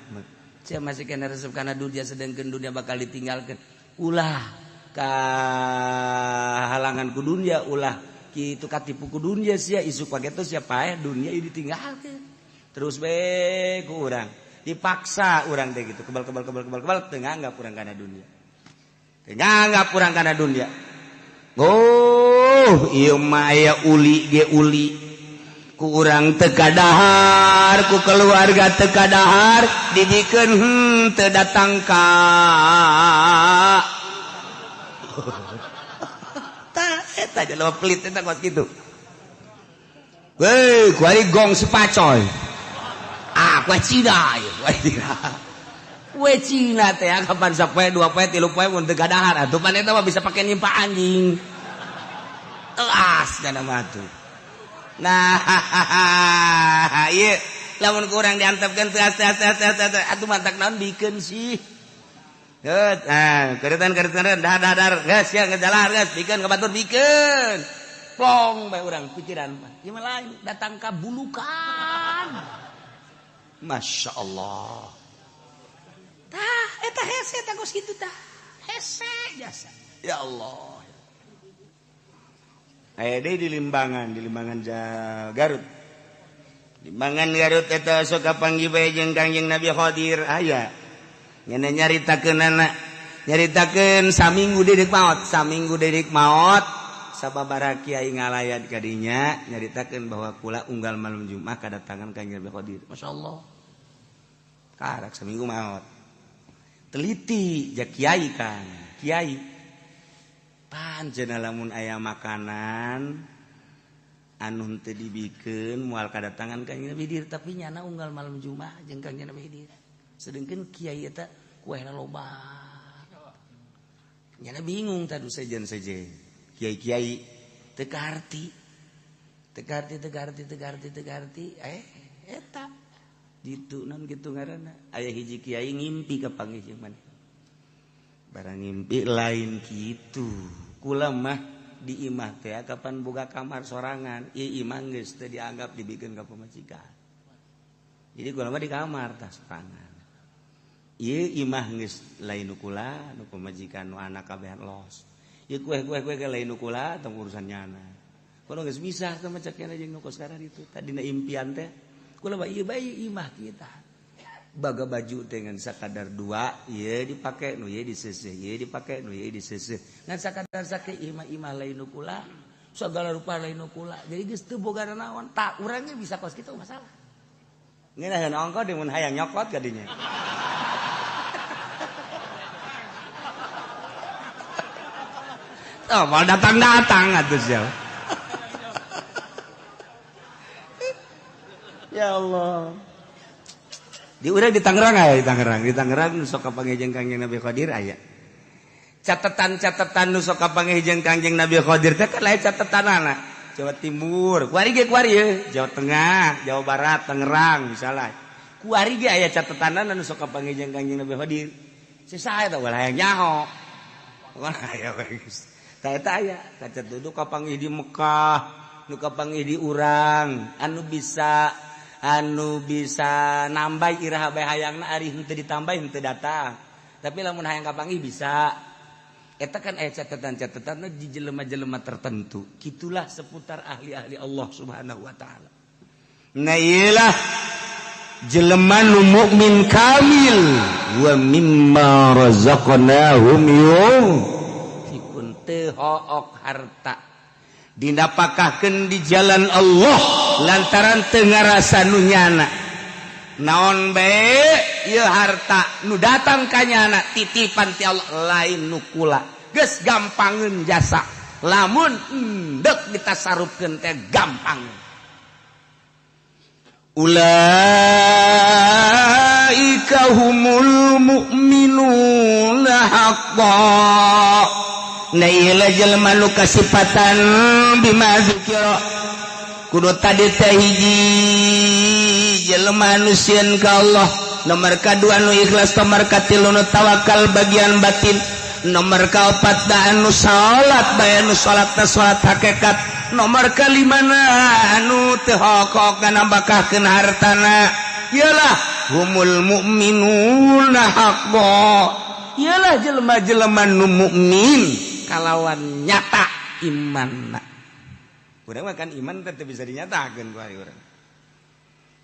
Sia masih kena resep kana dunia sedangkan dunia bakal ditinggalkan. Ulah ka halangan ku dunia, ulah kitu katipu ku dunia sia isuk pageto sia paeh dunia ieu ditinggalkeun. Terus be ku urang dipaksa urang teh gitu kebal kebal kebal kebal kebal teu nganggap urang kana dunia. Teu nganggap urang kana dunia. Oh, ieu mah aya uli ge uli. Ku urang teu kadahar, ku keluarga teu kadahar, dibikeun teu datang ka. Tah eta jelema pelit eta kos kitu. Weh, kuari gong sepacoy. Ah, kue Cina ieu, kue Cina. Kue Cina teh kapan sapoe, dua poe, tilu poe mun teu kadahar atuh pan eta mah bisa pake nyimpa anjing. Teas nyana mah tuh. Nah, ieu lamun kurang diantepkeun teas teas teas teas atuh mantak naon bikeun sih. Geus, nah, keretan-keretan dah dah dar, geus ya ngejalan geus bikeun ka batur bikeun. Plong bae urang pikiran mah. Ieu mah lain datang ka bulukan. Masya Allah. Tah, eta hese tah kos kitu tah. Hese jasa. Ya Allah. Aya deui di Limbangan Garut. Limbangan Garut eta sok kapanggih bae jeung Kangjeng Nabi Khadir aya. Nyana nyaritakeunana, nyaritakeun saminggu deui maot, saminggu deui maot. Sababaraha kiai ngalayat ka dinya nyaritakeun bahwa kula unggal malam Jumat kadatangan Kangjeng Nabi Khadir. Masyaallah. Karak saminggu maot. Teliti ja kiai kan, kiai. Pancen lamun aya makanan anu teu dibikeun moal kadatangan Kangjeng Nabi Khidir, tapi nyana unggal malam Jumat jeung Kangjeng Nabi Khidir. Sedengkeun kiai eta kuehna loba. Nyana bingung tadu sejen-sejen. Kiai-kiai teu kaharti. Teu kaharti, teu kaharti, teu kaharti, teu kaharti. Eta ditu naon kitu ngaranna. Aya hiji kiai ngimpi kapanggih jeung maneh. Barang ngimpi lain kitu. Kula mah di imah teh kapan boga kamar sorangan, ieu imah geus teu dianggap dibikeun ka pamajikan. Jadi kula mah di kamar tah sorangan. Ieu imah geus lain nu kula, nu pamajikan nu anak kabehan los. Ieu kue-kue ge lain nu kula tong urusan nyana. Kula geus misah teh mah cek nyana jeung nu kos sekarang itu. Tadina impian teh kula mah ieu bae imah kita. Baga baju dengan sakadar dua, ieu dipake nu ieu diseuseuh, ieu dipake nu ieu diseuseuh. Ngan sakadar sake imah-imah lain nu kula, segala rupa lain nu kula. Jadi geus teu boga naon, tak urangnya bisa kos kitu masalah. Ngeunaheun ongko deui mun hayang nyokot ka dinya. Oh, mau datang-datang atuh sia. Ya Allah. Di urang di Tangerang aya, di Tangerang. Di Tangerang nu sok kapanggih jeung Kangjeng Nabi Khadir aya. Catatan-catatan nu sok kapanggih jeung Kangjeng Nabi Khadir teh kan lain catatanana. Jawa Timur, kuari ge kuari ye, Jawa Tengah, Jawa Barat, Tangerang misalnya. Kuari ge aya catatanana nu sok kapanggih jeung Kangjeng Nabi Khadir. Sisa eta ulah hayang nyaho. Pokona aya we geus. Tah eta aya, kacat duduk kapanggih di Mekah, nu kapanggih di urang, anu bisa nambah iraha bae hayangna ari henteu ditambah henteu datang. Tapi lamun hayang kapanggih bisa. Eta kan aya catatan-catatanna di jelema-jelema tertentu. Kitulah seputar ahli-ahli Allah Subhanahu wa taala. Nah iyalah jelema nu mukmin kamil wa mimma razaqnahum yunfikun, teu hook harta dinapakahkeun di jalan Allah lantaran teu ngarasa nu nyana. Naon bae ieu harta nu datang ka nyana titipan ti Allah lain nu kula. Geus gampangeun jasa. Lamun endek ditasarufkeun teh gampang. Ulaika humul mu'minuna haqqan. Nah ieu jelema nu kasipatan bima zikira. Kudu tadi teh hiji jelema nu sieun ka Allah, nomor kadua nu ikhlas, nomor katilu nu tawakal bagian batin, nomor kaopat da anu salat bae anu salatna salat hakikat, nomor kalimana anu teu hokok nambahkeun hartana. Iyalah humul mu'minuna haqqan. Iyalah jelema-jelema nu mukmin kalawan nyata imanna. Urang mah kan iman teh bisa dinyatakeun ku ari urang.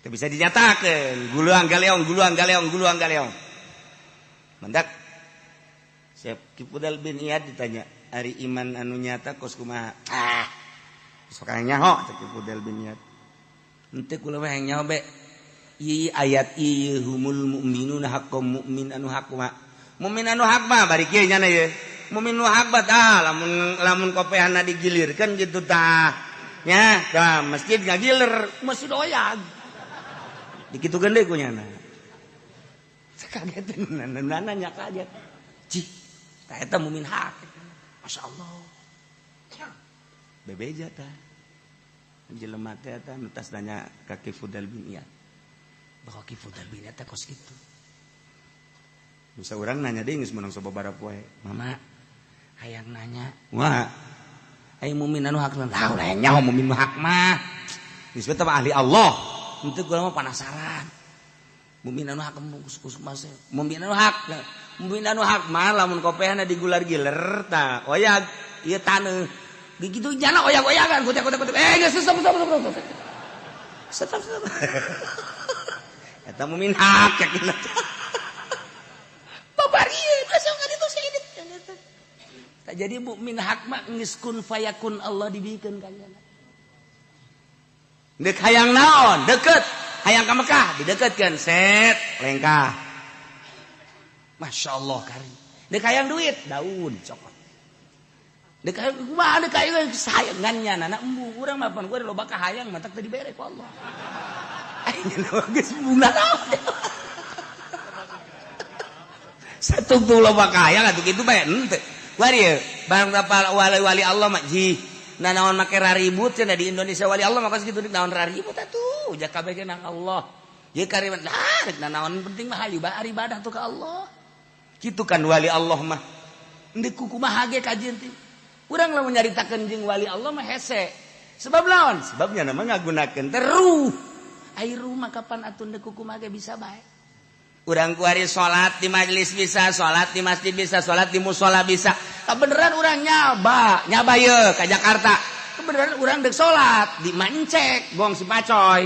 Teu bisa dinyatakeun, guluang galeong, guluang galeong, guluang galeong. Mendak Syekh Kipudal bin Iyad ditanya, ari iman anu nyata kos kumaha? Ah. Sok nyaho cek Kipudal bin Iyad. Henteu kula mah hayang nyaho be. Ieu ayat ieu humul mu'minuna haqqan, mukmin anu hak mah. Mukmin anu hak mah bari kieu nyana ieu. Mukmin nu hak mah tah lamun lamun kopehana digilirkeun kitu tah. Nya, tah masjid ngagiler, masjid oyag. Dikitukeun deui ku nyana. Sekageteun nanya kaget. Cih, tah eta mukmin hak. Masyaallah. Bebeja tah. Jelema teh tah nu tas nanya ka Ki Fudal bin Iyad. Bahwa Ki Fudal bin Iyad teh kos kitu. Bisa urang nanya deui geus meunang sababaraha poe. Mama hayang nanya. Wah. Aya mukmin anu hak lah ulah nyaho mukmin hak mah. Geus teh ahli Allah. Henteu kula mah penasaran. Mukmin anu hak kus mas. Mukmin anu hak. Mukmin anu hak mah lamun kopehna digular-giler tah oyag ieu taneuh. Gitu jana oyag-oyagan kutek-kutek. Eh geus stop stop stop. Stop stop. Eta mukmin hak yakin. Tak jadi mukmin hak mah geus kun fayakun Allah dibikeun ka nyana. Deuk hayang naon? Deket. Hayang ka Mekah dideketkeun set lengkah. Masya Allah kari. Deuk hayang duit daun cokot. Deuk hayang kumaha deuk hayang sayangan nyana na embung urang mah pan gua loba kahayang matak teu dibere ku Allah. Aing geus bunga naon. Satungtung loba kahayang atuh kitu bae henteu. Wari barang wali-wali Allah mah jih nah naon make raribut cenah di Indonesia wali Allah mah kos kitu naon raribut atuh ja kabeh ge nang Allah ye kariman lah rek naon penting mah hayu bae ibadah tuh ka Allah kitu kan wali Allah mah deuk kumaha ge kajian teh urang lamun nyaritakeun jeung wali Allah mah hese sebab naon sebabnya nama ngagunakeun teh ruh ai ruh mah kapan atuh deuk kumaha ge bisa bae. Urang kuari salat di majelis bisa, salat di masjid bisa, salat di musola bisa. Kebeneran urang nyaba, nyaba ye ka Jakarta. Kebeneran urang deuk salat di Mancek, gong si Pacoy.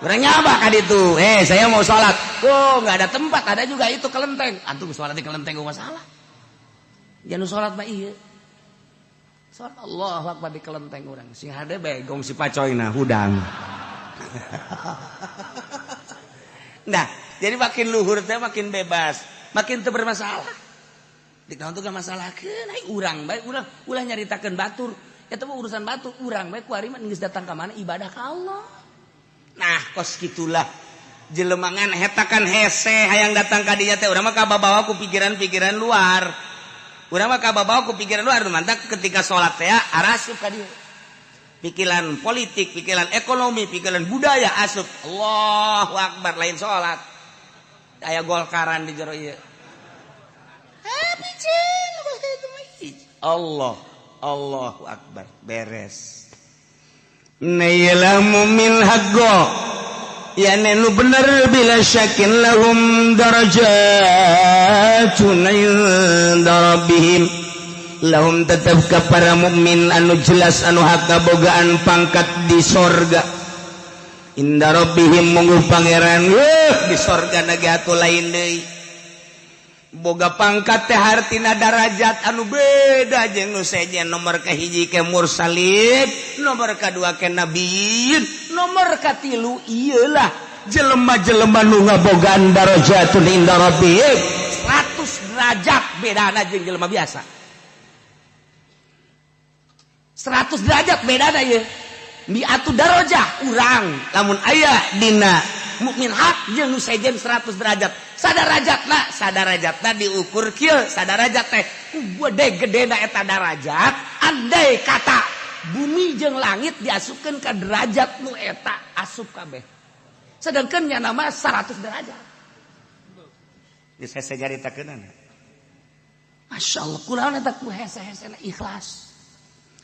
Urang nyaba ka ditu. Saya mau salat. Oh, enggak ada tempat, ada juga itu kelenteng. Antum salat di kelenteng gua masalah. Jangan salat mah ieu. Salat Allahu Akbar di kelenteng urang. Sing hade bae gong si Pacoy nah hudang. Nah, jadi makin luhur teh makin bebas, makin teu bermasalah. Di naon teh masalahkeun ai urang bae urang ulah nyaritakeun batur. Eta mah urusan batur, urang bae kuari mah geus datang ka mana ibadah ka Allah. Nah, kos kitulah jelemangan hetakan hese hayang datang ka dinya teh urang mah kababawa ku pikiran-pikiran luar. Urang mah kababawa ku pikiran luar mantak ketika salat teh arasup ka dieu. Pikiran politik, pikiran ekonomi, pikiran budaya asup. Allahu Akbar lain salat. Aya golkaran di jero ieu. Allah, Allahu Akbar, beres. Nailamu min haqqo. Ya nu bener bila syakin lahum darajatun inda rabbihim. Lahum tetap ke para mukmin anu jelas anu hak kabogaan pangkat di sorga. Inda rabbihim mungguh pangeran di sorga nage atuh lain deui. Boga pangkat teh hartina darajat anu beda jeung nu sejen nomor kahiji ke mursalin, nomor kadua ke nabiyin, nomor katilu ieu lah jelema-jelema nu ngabogaan darajatun inda rabbihim. 100 derajat bedana jeung jelema biasa. 100 derajat bedana ieu. Mi'atu darajah urang lamun aya dina mukmin hak jeung nu sejen 100 derajat. Sadarajatna, sadarajatna diukur kieu, sadarajat teh ku gede-gedena eta darajat, andai kata bumi jeung langit diasupkeun ka derajat nu eta asup kabeh. Sedangkan nya nama 100 derajat. Geus hese nyaritakeunana. Masyaallah kulaon eta ku hese-hesena ikhlas.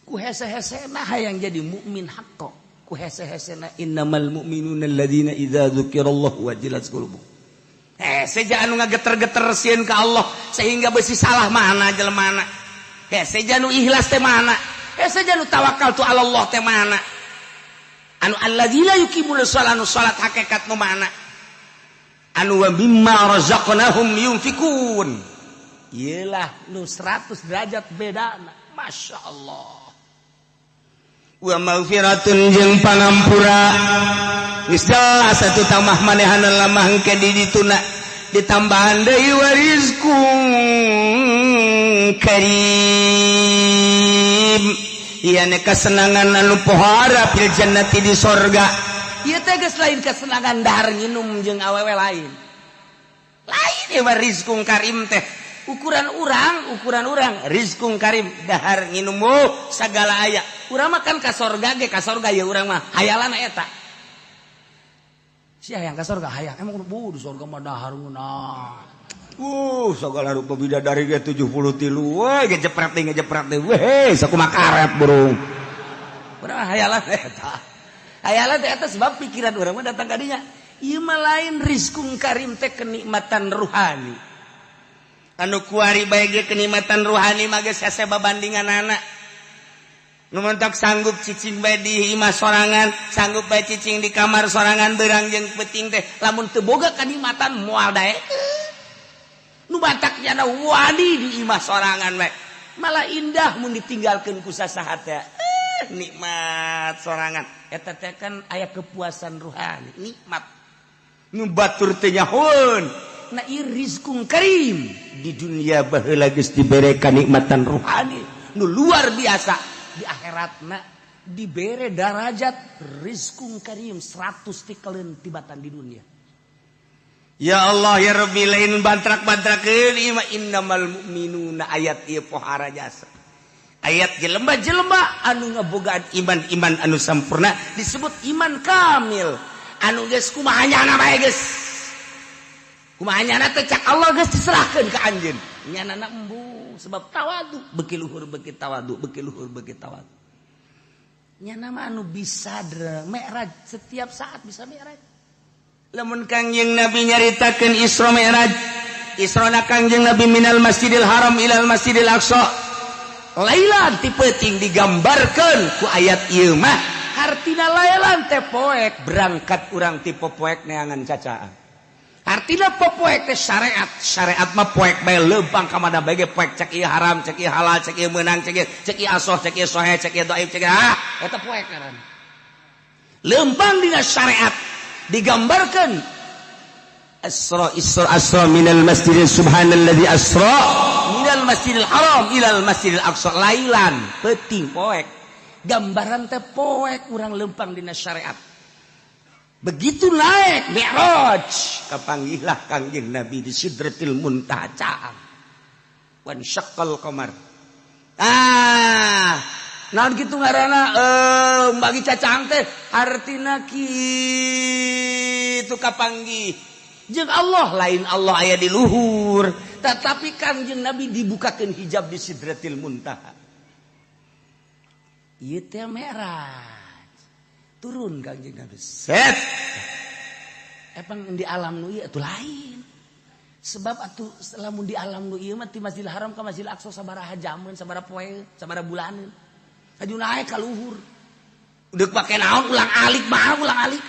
Ku hese-hesena hayang jadi mukmin haqqo. Ku hese-hesena innamal mu'minuna alladzina idza dzukirallahu wajilat qulubuhum. Hese anu ngageter-geter sieun ka Allah sehingga beusi salah mana jelemana. Hese anu ikhlas teh mana? Hese anu tawakal tu Allah teh mana? Anu alladzina yuqimuna shalah anu salat hakikat nu mana? Anu wa mimma razaqnahum yunfikun. Iyalah nu 100 derajat bedana. Masya Allah. Wa maghfiratun jeung pangampura. Geus jelas atuh tambah manehana lamah engke di dituna ditambahan deui wa rizqun karim. Ieu kasenangan anu pohara fil jannati di sorga. Ieu teh geus lain kasenangan dahar nginum jeung awewe lain. Lain ieu mah rizqun karim teh. Ukuran urang rizkun karim, dahar nginum segala aya. Urang mah kan ka sorga ge, ka sorga ya urang mah hayalan eta. Sia yang ka sorga hayang emang bu di sorga mah dahar ngeunah. Segala rupa bidadari ge 73. Woi, ngejepret deui, ngejepret deui. Weh, sakumaha karet burung. Urang mah hayalan eta. Hayalan teh eta sebab pikiran urang mah datang ka dinya. Ieu mah lain rizkun karim teh, kenikmatan ruhani. Anu kuari bae ge kenikmatan ruhani mah geus hese babandingan anak. Nu mentok sanggup cicing bae di imah sorangan, sanggup bae cicing di kamar sorangan berang jeung peuting teh, lamun teu boga kanikmatan moal daekeun. Nu batak nyana wani di imah sorangan bae. Malah indah mun ditinggalkeun ku sasaha teh. Nikmat sorangan. Eta teh kan aya kepuasan ruhani, nikmat. Nu batur teh nyahoeun. Nah, ieu rizkun karim di dunia baheula geus dibere kanikmatan ruhani nu luar biasa, di akhiratna dibere darajat rizkun karim 100 tikaleun tibatan di dunia. Ya Allah ya Rabbi, lain bantrak-bantrakeun ieu mah innamal mu'minuna, ayat ieu pohara jasa. Ayat jelema-jelema anu ngabogaan iman-iman anu sampurna disebut iman kamil. Anu geus kumaha nyana bae geus. Kumaha nyana teh cak Allah geus diserahkeun ka anjeun. Nyana embung sebab tawadu, beuki luhur beuki tawadu, beuki luhur beuki tawadu. Nyana mah anu bisa mi'raj, setiap saat bisa mi'raj. Lamun Kangjeng Nabi nyaritakeun Isra Mi'raj, Isra Kangjeng Nabi minal Masjidil Haram ilal Masjidil Aqsa. Lailan ti peuting digambarkeun ku ayat ieu mah. Hartina lailan teh poek, berangkat urang ti poek neangan cacaan. Artina poek teh syariat, syariat mah poek bae leumpang ka mana bae ge poek, cek ieu haram, cek ieu halal, cek ieu meunang, cek ieu, cek ieu asoh, cek ieu soheh, cek ieu dhaif, cek ieu ah, eta poek ngaranna. Leumpang dina syariat digambarkan Asra Isra Asra minal Masjidil, subhanalladzi asra minal Masjidil Haram ilal Masjidil Aqsa lailan, peuting poek, gambaran teh poek urang leumpang dina syariat. Begitu naik Mi'raj, kapanggihlah Kangjeng Nabi di Sidratil Muntaha caang. Wan syaqqal qamar. Ah, naon kitu ngaranna bagi cacaang teh artina kitu kapanggih jeung Allah, lain Allah aya di luhur, tetapi Kangjeng Nabi dibukakeun hijab di Sidratil Muntaha. Ieu teh Mi'raj. Turun Kangjeng Nabi. Set. Emang di alam nu ieu atuh lain. Sebab atuh lamun di alam nu ieu mah ti Masjidil Haram ka Masjidil Aqsa sabaraha jameun, sabaraha poe, sabaraha bulaneun. Aju naik ka luhur. Udah pake naon ulang alik mah ulang alik.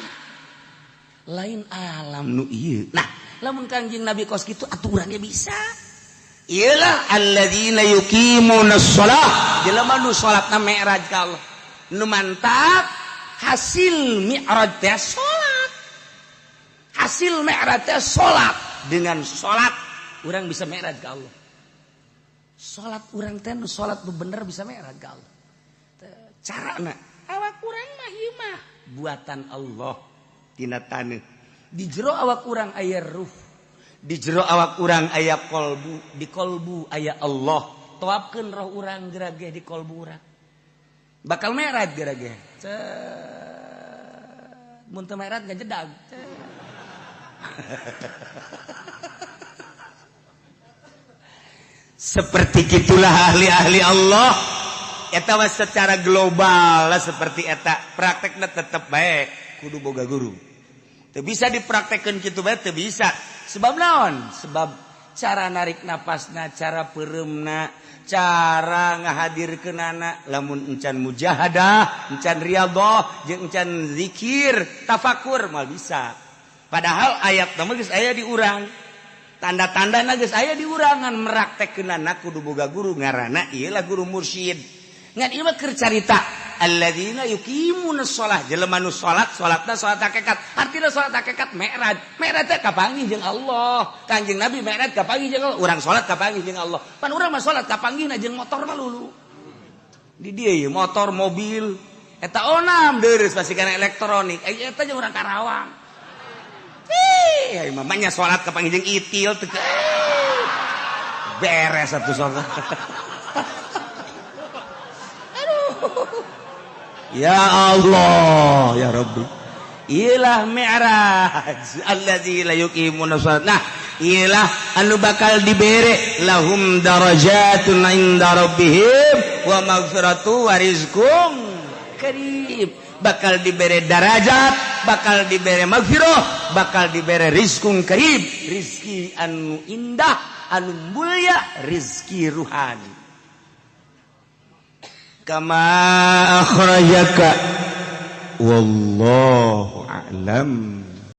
Lain alam nu ieu. Nah, lamun Kangjeng Nabi kos kitu atuh urang ge bisa. Iyalah alladzina yuqimuna shalah. Jelema nu salatna mi'raj ka Allah. Nu mantap hasil mi'raj teh salat. Hasil mi'raj teh salat. Dengan salat urang bisa mi'raj ka Allah. Salat urang teh nu salat nu bener bisa mi'raj ka Allah. Carana awak urang mah ieu mah buatan Allah tina taneuh. Di jero awak urang aya ruh. Di jero awak urang aya kolbu, di kolbu aya Allah. Toapkeun roh urang gerageh di kolbu urang. Bakal mi'raj gerageh. Cet. Mun teu mi'raj ngajedag. Seperti gitulah ahli-ahli Allah. Eta mah secara global lah seperti eta. Praktekna tetep bae kudu boga guru. Teu bisa dipraktekkeun kitu bae, teu bisa. Sebab naon? Sebab cara narik napasna, cara peureumna, cara ngahadirkeunana lamun encan mujahadah, encan riyadhah, jeung encan zikir, tafakur moal bisa. Padahal ayat mah geus aya di urang. Tanda-tandana geus aya di urangan, meraktekkeunana kudu boga guru, ngaranna ieu lah guru mursyid. Ngan ieu mah keur carita alladzina yuqimuna shalah, jelema nu salat, salatna salat hakikat. Artina salat hakikat mi'raj. Mi'raj teh kapanggih jeung Allah. Kanjeng Nabi mi'raj kapanggih jeung Allah. Urang salat kapanggih jeung Allah. Pan urang mah salat kapanggihna jeung motor mah lulu. Di dieu ieu motor, mobil, eta onam deureuh pasti kana elektronik. Eta jeung urang Karawang. Ih, mamanya salat kapanggih jeung itil teu. Beres satu sok. Aduh. Ya Allah, ya Rabbi. Iyalah mi'raj allazi la yuqimuna shalat. Nah, iyalah anu bakal dibere lahum darajatun inda rabbihim wa maghfiratu wa rizqum karim. Bakal dibere darajat, bakal dibere maghfirah, bakal dibere rizqun karim, rizki anu indah, anu mulia, rizki ruhani. Kama akhrajaka, wallahu a'lam.